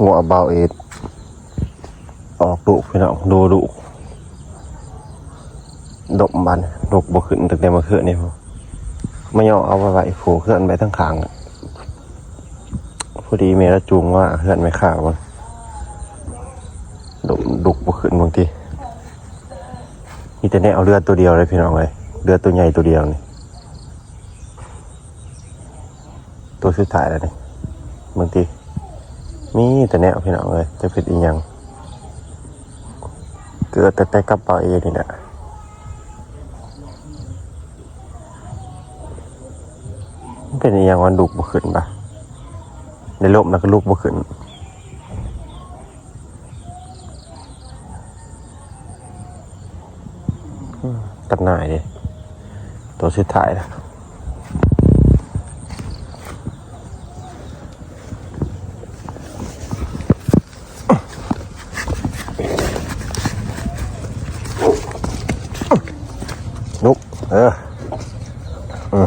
ງົວບ່າວເອດ ອອກລູກພີ່ນ້ອງ ດູລູກ ດົມບາດນີ້ ລຸກບໍ່ຂຶ້ນຕັ້ງແຕ່ເມື່ອຄືນນີ້ພຸ້ນ ມາຍໍເອົາໄວ້ ໄວ້ຜູ້ເຮືອນໄວ້ທາງຂ້າງ ພໍດີແມ່ລາວຈູງມາເຮືອນແມ່ຄ້າພຸ້ນ ດົມ ລຸກບໍ່ຂຶ້ນບາງທີ ມີແຕ່ແນວເຫຼືອໂຕດຽວເລີຍພີ່ນ້ອງເອີຍ ເຫຼືອໂຕໃຫຍ່ໂຕດຽວນີ້. ໂຕສຸດທ້າຍແລ້ວນີ້ ເບິ່ງຕິ ມີແຕ່ແນວພີ່ນ້ອງເອີຍ ຈະເປັນອີ່ຫຍັງ ເກີດຕັ້ງແຕ່ກັບບ່າວເອນີ້ແຫຼະ ມັນເປັນອີ່ຫຍັງວະ ລຸກບໍ່ຂຶ້ນບາດ ໄດ້ລົ້ມແລ້ວກໍລຸກບໍ່ຂຶ້ນ. ຕັດໜ້າເດ້ ໂຕສຸດທ້າຍແລ້ວ ລຸກ ເອີ ອື.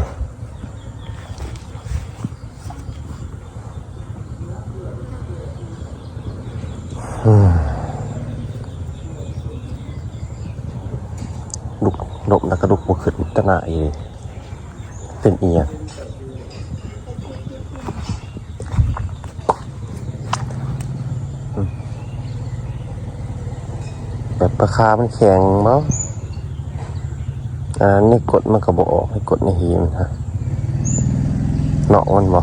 ລຸກ ລົ້ມແລ້ວກະລຸກບໍ່ຂຶ້ນຕະໜ້າອີ່ ເປັນອີ່ຫຍັງ ແບບປາຄາມັນແຂງບໍ? ອ່າ ໃນກົດມັນກໍບໍ່ອອກ ໃນກົດໃນຫີມັນຫາ ນອກມັນບໍ?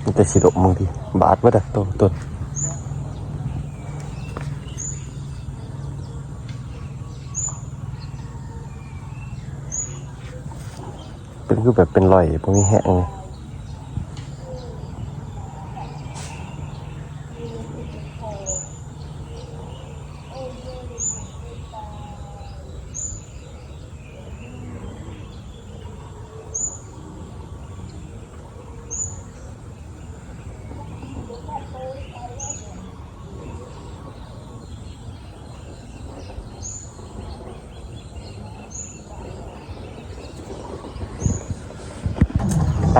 ມີແຕ່ຊິລົມບາງທີ ບາດເບິດ ໂຕ ໂຕ ເປັນຄືແບບເປັນລອຍ ບໍ່ມີແຮງ.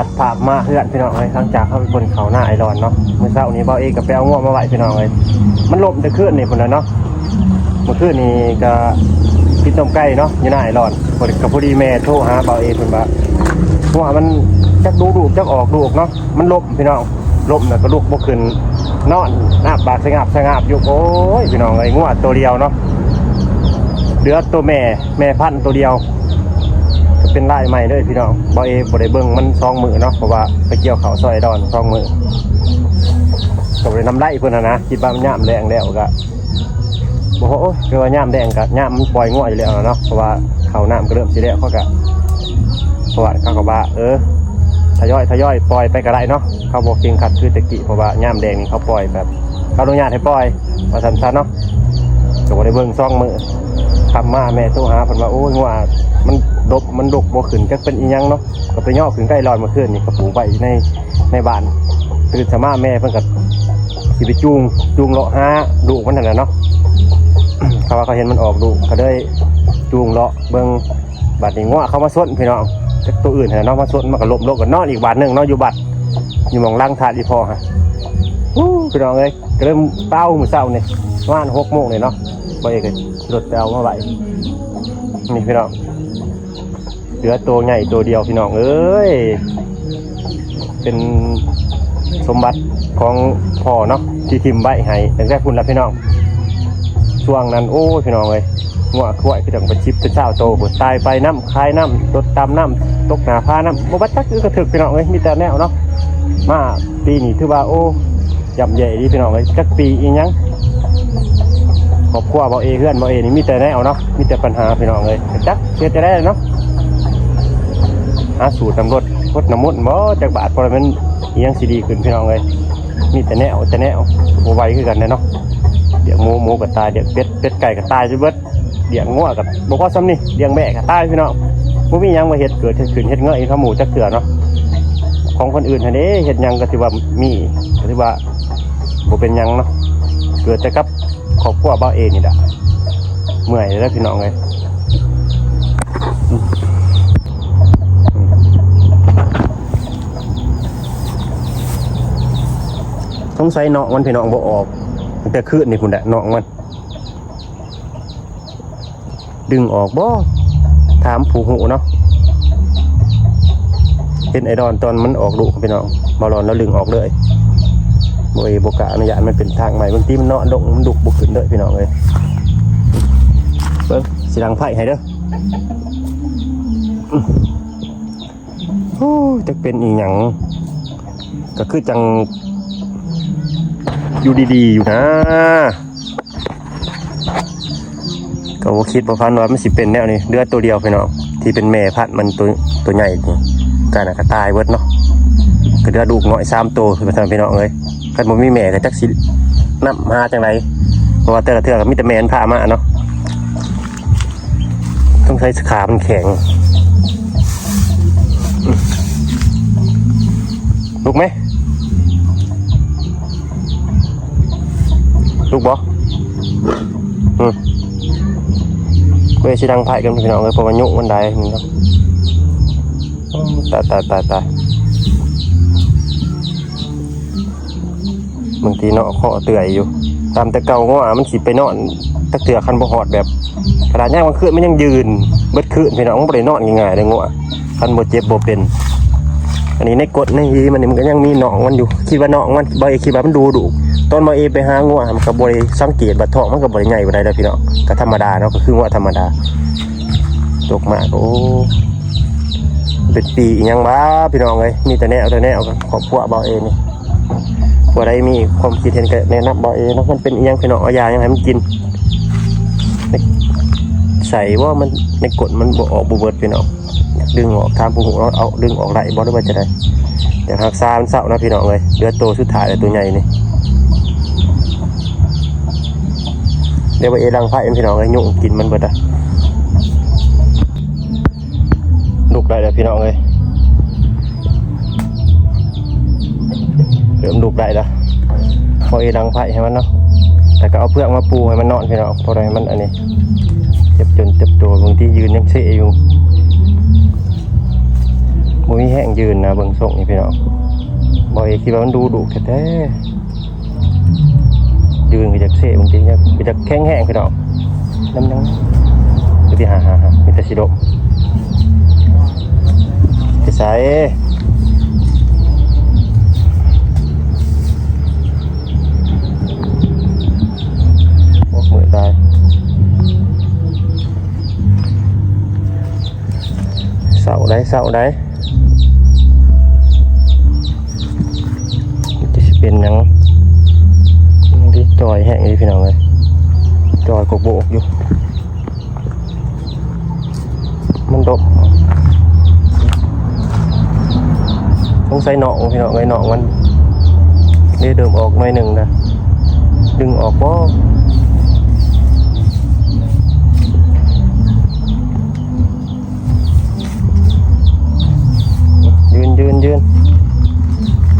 ຕັດພາບມາເຮືອນພີ່ນ້ອງເອີຍ ຫຼັງຈາກເຮົາໄປເບິ່ງເຂົ້ານາອ້າຍຫຼອນເນາະ ມື້ເຊົ້ານີ້ບ່າວເອກະໄປເອົາງົວມາໄວ້ພີ່ນ້ອງເອີຍ ມັນລົ້ມແຕ່ຄືນນີ້ພຸ້ນແຫຼະເນາະ ມື້ຄືນນີ້ກະກິນຕົ້ມໄກ່ເນາະ ຢູ່ນາອ້າຍຫຼອນ ກະພໍດີແມ່ໂທຫາບ່າວເອເພິ່ນວ່າ ງົວມັນຈັກດູລູກຈັກອອກລູກເນາະ ມັນລົ້ມພີ່ນ້ອງ ລົ້ມແລ້ວກໍລຸກບໍ່ຂຶ້ນ ນອນອາບປາກສະງາບສະງາບຢູ່ ໂອ້ຍ ພີ່ນ້ອງເອີຍ ງົວໂຕດຽວເນາະ ເຫຼືອໂຕແມ່ ແມ່ພັນໂຕດຽວ ກໍເປັນລາຍໃໝ່ເລີຍພີ່ນ້ອງ ບ່າວເອບໍ່ໄດ້ເບິ່ງມັນສອງມື້ເນາະ ເພາະວ່າໄປກ່ຽວເຂົ້າຊ່ອຍດອນສອງມື້ ກໍບໍ່ໄດ້ນຳໄລ່ເພິ່ນຫັ້ນນະ ຄິດວ່າມັນຍາມແລ້ງແລ້ວກໍ ບໍ່ ໂອ້ຍ ຄືວ່າຍາມແລ້ງກໍຍາມມັນປ່ອຍງົວຢູ່ແລ້ວເນາະ ເພາະວ່າເຂົ້ານ້ຳກໍເລີ່ມຊິແລ້ວ ເຂົາກໍ ເພາະວ່າເຂົາກໍວ່າ ເອີ ທະຍອຍ ທະຍອຍປ່ອຍໄປກໍໄດ້ເນາະ ເຂົາບໍ່ເຄັ່ງຄັດຄືແຕ່ກີ້ ເພາະວ່າຍາມແລ້ງນີ້ເຂົາປ່ອຍແບບ ເຂົາອະນຸຍາດໃຫ້ປ່ອຍ ວ່າຊັ້ນຊະເນາະ ກໍບໍ່ໄດ້ເບິ່ງສອງມື້ ຄ່ຳມາແມ່ໂທຫາເພິ່ນວ່າ ໂອ້ຍ ງົວມັນດົບ ມັນລຸກບໍ່ຂຶ້ນ ຈັກເປັນອີ່ຫຍັງເນາະ ກໍໄປຍໍ້ຂຶ້ນໃກ້ລອນເມື່ອຄືນນີ້ ກໍປູກໄວ້ໃນ ໃນບ້ານ ຕື່ນເຊົ້າມາແມ່ເພິ່ນກໍຊິໄປຈູງ ຈູງເລາະຫາລູກມັນຫັ້ນແຫຼະເນາະ ເຂົາວ່າເຂົາເຫັນມັນອອກລູກ ກໍເລີຍຈູງເລາະເບິ່ງ ບາດນີ້ງົວເຂົາມາຊົນພີ່ນ້ອງ ຈັກໂຕອື່ນຫັ້ນແຫຼະເນາະ ມາຊົນ ມັນກໍລົ້ມລົງ ກໍນອນອີກບາດໜຶ່ງເນາະ ຢູ່ບັດ ຢູ່ໝ່ອງຫຼັງທາດອີ່ພໍ່ຫັ້ນ ອູ້ ພີ່ນ້ອງເອີຍ ກໍເລີຍເປົ່າມື້ເຊົ້ານີ້ ປະມານຫົກໂມງນີ້ເນາະ ບ່າວເອກກໍຂີ່ລົດໄປເອົາມາໄວ້ ນີ້ພີ່ນ້ອງ ເຫຼືອໂຕໃຫຍ່ໂຕດຽວພີ່ນ້ອງເອີຍ ເປັນສົມບັດຂອງພໍ່ເນາະ ທີ່ຖິ້ມໄວ້ໃຫ້ຕັ້ງແຕ່ພຸ້ນລະພີ່ນ້ອງ ຊ່ວງນັ້ນ ໂອ້ຍ ພີ່ນ້ອງເອີຍ ງົວຄວາຍຄືຈັ່ງເປັນສິບເປັນຊາວໂຕພຸ້ນ ຕາຍໄປນຳ ຂາຍນຳ ລົດຕຳນຳ ຕົກໜ້າຜານຳ ບໍ່ວ່າຈັກອຶກກະທຶກພີ່ນ້ອງເອີຍ ມີແຕ່ແນວເນາະ ມາປີນີ້ຖືວ່າ ໂອ້ ຢ້ຳແຍ່ອີ່ຫຼີພີ່ນ້ອງເອີຍ ຈັກປີອີ່ຫຍັງ ຄອບຄົວບ່າວເອ ເຮືອນບ່າວເອນີ້ມີແຕ່ແນວເນາະ ມີແຕ່ບັນຫາພີ່ນ້ອງເອີຍ ຈັກເຮັດຈັ່ງໃດເນາະ ຫາສູດນ້ຳລົດ ຫົດນ້ຳມົນບໍ ຈັກບາດ ບໍ່ແມ່ນອີ່ຫຍັງຊິດີຂຶ້ນພີ່ນ້ອງເອີຍ ມີແຕ່ແນວ ແຕ່ແນວ ບໍ່ໄຫວຄືກັນແຫຼະເນາະ ລ້ຽງໝູ ໝູກໍຕາຍ ລ້ຽງເປັດ ເປັດໄກ່ກໍຕາຍຈົນເບິດ ລ້ຽງງົວກໍບໍ່ພໍສ່ຳນີ້ ລ້ຽງແບ້ກໍຕາຍພີ່ນ້ອງ ບໍ່ມີຫຍັງມາເຮັດ ເກີດເຮັດຂຶ້ນເຮັດເງີຍຄືໝູຈັກເທື່ອເນາະ ຂອງຄົນອື່ນຫັ້ນເດ້ ເຮັດຫຍັງກໍຖືວ່າມີ ກໍຖືວ່າບໍ່ເປັນຫຍັງເນາະ ເກີດແຕ່ກັບຄອບຄົວບ່າວເອນີ້ລະ ເມື່ອຍເດີພີ່ນ້ອງເອີຍ. ສົງໄສນ້ອງມັນພີ່ນ້ອງບໍ່ອອກ ຕັ້ງແຕ່ຄືນນີ້ພຸ້ນແຫຼະ ນ້ອງມັນ ດຶງອອກບໍ່? ຖາມຜູ້ຮູ້ເນາະ. ເຫັນໄອ້ດອນຕອນມັນອອກລູກພີ່ນ້ອງ ບໍ່ລອນລະດຶງອອກເລີຍ. ບໍ່ເອ ບໍ່ກ້າອະນຸຍາດ ມັນເປັນທາງໃໝ່ ບາງທີມັນເນາະ ດົງ ມັນລຸກບໍ່ຂຶ້ນເດີພີ່ນ້ອງເອີຍ. ເບິ່ງ ຊິດັງໄຟໃຫ້ເດີ. ໂອ້ ຈັກເປັນອີ່ຫຍັງ ກໍຄືຈັ່ງຢູ່ດີໆຢູ່ນະ. ກໍບໍ່ຄິດບໍ່ຝັນວ່າມັນຊິເປັນແນວນີ້. ເຫຼືອໂຕດຽວພີ່ນ້ອງ ທີ່ເປັນແມ່ພັນມັນ ໂຕ ໂຕໃຫຍ່ນີ້ ກະນະ ກະຕາຍເບິດເນາະ. ກໍເຫຼືອລູກນ້ອຍສາມໂຕ ວ່າຊັ້ນພີ່ນ້ອງເອີຍ. ຄັນບໍ່ມີແມ່ກໍຈັກຊິນຳຫາຈັ່ງໃດ ເພາະວ່າແຕ່ລະເທື່ອກໍມີແຕ່ແມ່ມັນພາມາເນາະ. ຕ້ອງໃຊ້ຂາມັນແຂງ. ລຸກໄໝ? ລຸກບໍ່? ອືມ ເວີຍ ຊິດັງໄຟກັນພີ່ນ້ອງເອີຍ ເພາະວ່າຍຸງມັນໄດ້. ໂອ້ ຕາຍ ຕາຍ ຕາຍ ຕາຍ. ບາງທີເນາະ ເຄາະເຕືອຍຢູ່ ຕາມແຕ່ເກົ່າ ງົວມັນຊິໄປນອນຈັກເທື່ອ ຄັນບໍ່ຮອດແບບ ຂະໜາດຍາມກາງຄືນມັນຍັງຢືນເບິດຄືນພີ່ນ້ອງ ມັນບໍ່ໄດ້ນອນງ່າຍໆເດ້ງົວ ຄັນບໍ່ເຈັບບໍ່ເປັນ. ອັນນີ້ໃນກົດໃນອີມັນນີ້ ມັນກໍຍັງມີນ້ອງມັນຢູ່ ຄິດວ່ານ້ອງມັນ ບໍ່ ຄິດວ່າມັນດຸດຸ. ຕອນບໍ່ເອໄປຫາງົວ ມັນກໍບໍ່ໄດ້ສັງເກດວ່າທ້ອງມັນກໍບໍ່ໄດ້ໃຫຍ່ປານໃດດອກພີ່ນ້ອງ ກໍທຳມະດາເນາະ ກໍຄືງົວທຳມະດາ. ຕົກມາກໍ ໂອ້ ເປັນປີອີ່ຫຍັງຫວາພີ່ນ້ອງເອີຍ ມີແຕ່ແນວ ແຕ່ແນວ ຄອບຄົວເບົາເອນີ້. ຜູ້ໃດມີຄວາມຄິດເຫັນກໍແນະນຳເບົາເອເນາະ ມັນເປັນອີ່ຫຍັງພີ່ນ້ອງ ເອົາຢາຫຍັງໃຫ້ມັນກິນ. ໃສ່ບໍ່ ມັນໃນກົ້ນມັນບໍ່ອອກບໍ່ເບິດພີ່ນ້ອງ ດຶງອອກ ຖາມຜູ້ຮູ້ເນາະ ເອົາດຶງອອກໄດ້ບໍ່ ຫຼືວ່າຈັ່ງໃດ? ຢາກຮັກສາມັນເຊົານະພີ່ນ້ອງເອີຍ ເຫຼືອໂຕສຸດທ້າຍແລ້ວ ໂຕໃຫຍ່ນີ້. ດຽວເອົາເອດັງໄຟພີ່ນ້ອງເອີຍ ຍຸງກິນມັນເບິດລະ. ລຸກໄດ້ແລ້ວພີ່ນ້ອງເອີຍ ເລີ່ມລຸກໄດ້ແລ້ວ. ເອົາເອດັງໄຟໃຫ້ມັນເນາະ ແລ້ວກໍເອົາເຟືອງມາປູໃຫ້ມັນນອນພີ່ນ້ອງ ພໍໄດ້ມັນອັນນີ້ ເຈັບຈົນເຈັບໂຕ ບາງທີຢືນຍັງເຊຢູ່ ບໍ່ມີແຮງຢືນນະ ເບິ່ງຊົງນີ້ພີ່ນ້ອງ. ເບົາເອຄິດວ່າມັນດຸດຸແທ້ໆ ຢືນກໍຢາກເຊ ບາງທີກໍຢາກແຂງແຮງພີ່ນ້ອງ ນຳຍັງ ບາງທີ ຫາໆໆ ມີແຕ່ຊິລົ້ມ ໄປໃສ? ໂອ້ ເມື່ອຍຕາຍ ເຊົາໄດ໋ ເຊົາໄດ໋. ມັນຈະຊິເປັນຫຍັງ ມັນຊິຈ່ອຍແຮງຢູ່ພີ່ນ້ອງເອີຍ ຈ່ອຍກວ່າໂບກຢູ່ ມັນດົບ. ສົງໄສນ້ອງພີ່ນ້ອງເອີຍ ນ້ອງມັນເດ້ ເລີ່ມອອກໜ້ອຍໜຶ່ງນະ ດຶງອອກບໍ່? ຢືນ ຢືນ ຢືນ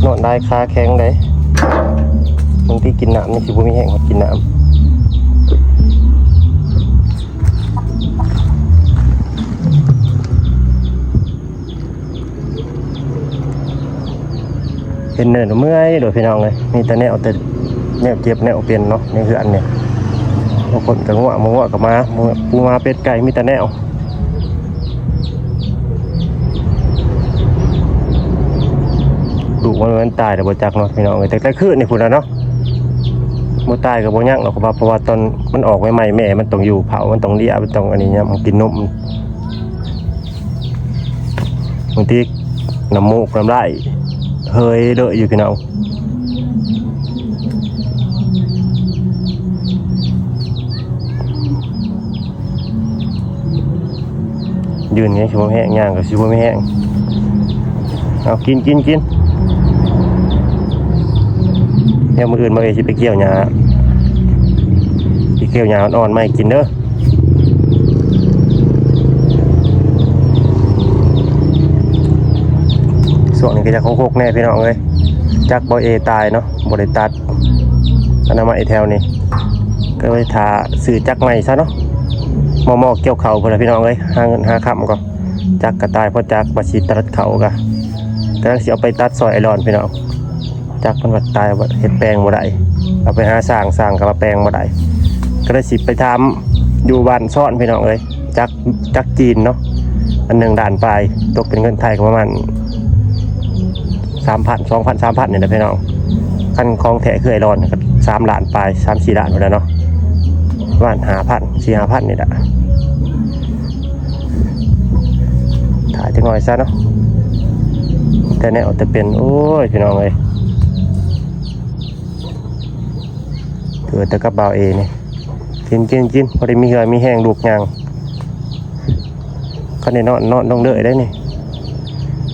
ນອນໄດ້ ຂາແຂງໄດ໋ ບາງທີກິນນ້ຳຍັງຊິບໍ່ມີແຮງ ກິນນ້ຳ ເຫັນເນີນເມື່ອຍໂດດພີ່ນ້ອງເອີຍ ມີແຕ່ແນວ ແຕ່ແນວເຈັບແນວເປັນເນາະ ໃນເຮືອນນີ້ ບາງຄົນກໍງົວ ບໍ່ງົວກໍມາ ໝູ ໝູໝາເປັດໄກ່ ມີແຕ່ແນວ. ລູກມັນ ມັນຕາຍແລ້ວບໍ່ຈັກເນາະພີ່ນ້ອງເອີຍ ຕັ້ງແຕ່ຄືນນີ້ພຸ້ນລະເນາະ ບໍ່ຕາຍກໍບໍ່ຍັງດອກ ເພາະວ່າ ເພາະວ່າຕອນມັນອອກໃໝ່ໆ ແມ່ມັນຕ້ອງຢູ່ເຝົ້າ ມັນຕ້ອງເລຍ ມັນຕ້ອງອັນນີ້ ຍາມກິນນົມ ບາງທີນ້ຳມູກນ້ຳລາຍເຮີຍເລີຍຢູ່ພີ່ນ້ອງ. ຢືນຍັງຊິບໍ່ແຮງ ຍ່າງກໍຊິບໍ່ມີແຮງ. ເອົາ ກິນ ກິນ ກິນ ດຽວມື້ອື່ນມາເອຊິໄປກ່ຽວຫຍ້າ ຊິກ່ຽວຫຍ້າອ່ອນໆ ມາໃຫ້ກິນເດີ. ຊ່ວງນີ້ກໍຢາກຫົກໆ ແດ່ພີ່ນ້ອງເອີຍ ຈັກເບົາເອຕາຍເນາະ ບໍ່ໄດ້ຕັດ ອະນາໄມແຖວນີ້ ກໍເລີຍຖ້າຊື້ຈັກໃໝ່ຊະເນາະ. ມໍ່ໆກ່ຽວເຂົ້າພຸ້ນລະພີ່ນ້ອງເອີຍ ຫາເງິນຫາຄຳກ່ອນ. ຈັກກະຕາຍ ພໍຈັກວ່າຊິຕັດເຂົ້າກະ ກຳລັງຊິເອົາໄປຕັດຊ່ອຍອ້າຍຫຼອນພີ່ນ້ອງ. ຈັກມັນວ່າຕາຍ ເຮັດແປງບໍ່ໄດ້ ເອົາໄປຫາຊ່າງ ຊ່າງກະວ່າແປງບໍ່ໄດ້ ກະເລີຍຊິໄປຖາມຢູ່ບ້ານຊ້ອນພີ່ນ້ອງເອີຍ. ຈັກ ຈັກຈີນເນາະ ອັນໜຶ່ງລ້ານປາຍ ຕົກເປັນເງິນໄທກະປະມານສາມພັນ ສອງພັນ ສາມພັນນີ້ແຫຼະພີ່ນ້ອງ. ຄັນຂອງແທ້ຄືອ້າຍຫຼອນກະສາມລ້ານປາຍ ສາມສີ່ລ້ານພຸ້ນແຫຼະເນາະ ປະມານຫ້າພັນ ສີ່ຫ້າພັນນີ້ແຫຼະ. ຖ້າຈັກໜ້ອຍຊະເນາະ ແຕ່ແນວແຕ່ເປັນ ໂອ້ຍ ພີ່ນ້ອງເອີຍ ເກີດແຕ່ກັບບ່າວເອນີ້. ກິນ ກິນ ກິນ ພໍໄດ້ມີເຫື່ອມີແຮງລູກຍ່າງ. ຄັນໄດ້ນອນ ນອນລົງເລີຍໄດ໋ນີ້.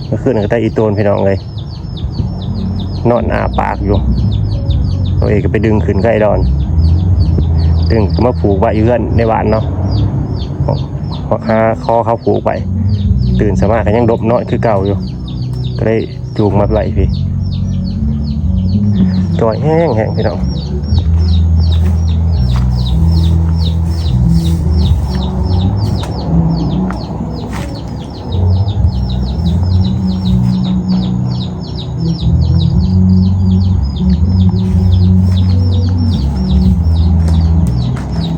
ເມື່ອຄືນກະໄດ້ອີ່ໂຕນພີ່ນ້ອງເອີຍ ນອນອ້າປາກຢູ່. ໂຕເອກະໄປດຶງຂຶ້ນກະໄອ້ດອນ ດຶງມາຜູກໄວ້ຢູ່ເຮືອນໃນບ້ານເນາະ. ຫາຄໍເຂົາຜູກໄວ້ ຕື່ນເຊົ້າມາກະຍັງດົບນອນຄືເກົ່າຢູ່ ກະໄດ້ ຈູງມາໄວ້ພີ້ ຈ່ອຍແຮງໆ ພີ່ນ້ອງ.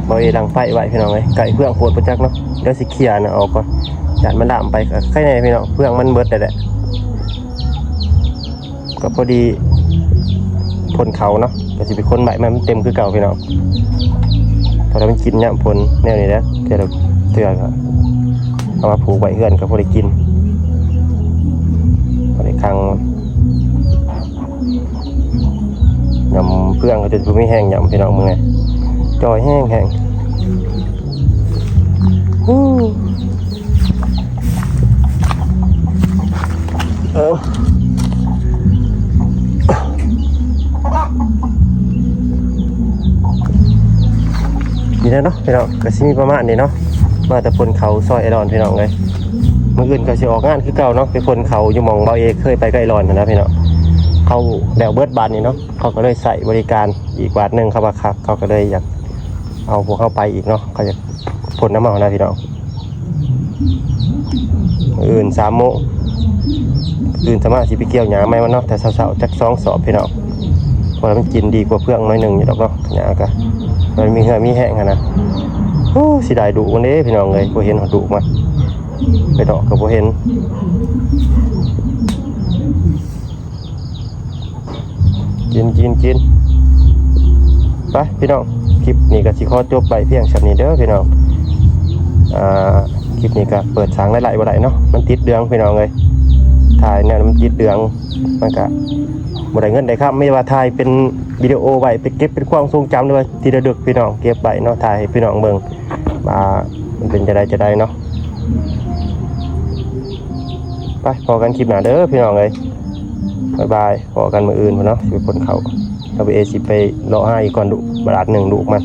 ບ່າວເອດັງໄຟໄວ້ພີ່ນ້ອງເອີຍ ໃກ້ເຟືອງໂພດບໍ່ຈັກເນາະ. ດຽວຊິເຄຍອັນນັ້ນອອກກ່ອນ ຢ້ານມັນລາມໄປ. ກະໄຄແນ່ພີ່ນ້ອງ ເຟືອງມັນເບິດແລ້ວແຫຼະ. ກະພໍດີພົ່ນເຂົ້າເນາະ ກະຊິໄປຂົນໃບມາໃຫ້ມັນເຕັມຄືເກົ່າພີ່ນ້ອງ. ພໍໄດ້ມັນກິນຍາມຝົນແນວນີ້ແຫຼະ ເທື່ອລະເທື່ອກະເອົາມາຜູກໄວ້ເຮືອນກະພໍໄດ້ກິນ ພໍໄດ້ຄັງ. ຍຳເຟືອງກະຈົນບໍ່ມີແຮງຍຳພີ່ນ້ອງ ມື້ນີ້ຈ່ອຍແຮງໆ. ເອີ ນີ້ແຫຼະເນາະພີ່ນ້ອງ ກະຊິມີປະມານນີ້ເນາະ. ມາແຕ່ພົ່ນເຂົ້າຊ່ອຍອ້າຍດອນພີ່ນ້ອງເອີຍ. ມື້ອື່ນກະຊິອອກງານຄືເກົ່າເນາະ ໄປພົ່ນເຂົ້າຢູ່ໝ່ອງບ່າວເອເຄີຍໄປກັບອ້າຍດອນຫັ້ນນະພີ່ນ້ອງ. ເຂົາແລ້ວເບິດບາດນີ້ເນາະ ເຂົາກະເລີຍໃຊ້ບໍລິການອີກບາດໜຶ່ງ ເຂົາວ່າຄັກ ເຂົາກະເລີຍຢາກ ເອົາພວກເຮົາໄປອີກເນາະ ເຂົາຢາກພົ່ນນຳເຮົາຫັ້ນນະພີ່ນ້ອງ. ມື້ອື່ນສາມໂມງ ຕື່ນເຊົ້າມາຊິໄປກ່ຽວຫຍ້າໃໝ່ມັນເນາະ ແຕ່ເຊົ້າໆ ຈັກສອງສອບພີ່ນ້ອງ ເພາະວ່າມັນກິນດີກວ່າເຟືອງໜ້ອຍໜຶ່ງຢູ່ດອກເນາະ ຫຍ້າກະມັນມີເຫື່ອມີແຮງຫັ້ນນະ. ໂອ້ ເສຍດາຍດຸມັນເດ້ພີ່ນ້ອງເອີຍ ບໍ່ເຫັນຮອດດຸມັນ ໄປເລາະກະບໍ່ເຫັນ. ກິນ ກິນ ກິນ ໄປພີ່ນ້ອງ. ຄລິບນີ້ກະຊິຂໍຈົບໄວ້ພຽງສ່ຳນີ້ເດີພີ່ນ້ອງ. ອ່າ ຄລິບນີ້ກະເປີດສ້າງລາຍໄດ້ບໍ່ໄດ້ເນາະ ມັນຕິດເຫຼືອງພີ່ນ້ອງເອີຍ. ຖ່າຍແນວມັນຕິດເຫຼືອງ ມັນກະບໍ່ໄດ້ເງິນໄດ້ຄຳ ມີແຕ່ວ່າຖ່າຍເປັນວິດີໂອໄວ້ ໄປເກັບເປັນຄວາມຊົງຈຳ ຫຼືວ່າທີ່ລະລຶກພີ່ນ້ອງ ເກັບໄວ້ເນາະ ຖ່າຍໃຫ້ພີ່ນ້ອງເບິ່ງວ່າມັນເປັນຈັ່ງໃດຈັ່ງໃດເນາະ. ໄປພໍ້ກັນຄລິບໜ້າເດີພີ່ນ້ອງເອີຍ ບາຍບາຍ. ພໍ້ກັນມື້ອື່ນພຸ້ນເນາະ ຊິໄປພົ່ນເຂົ້າ ແລ້ວເອຊິໄປເລາະຫາອີກກ່ອນ ດຸບາດໜຶ່ງດຸມັນ.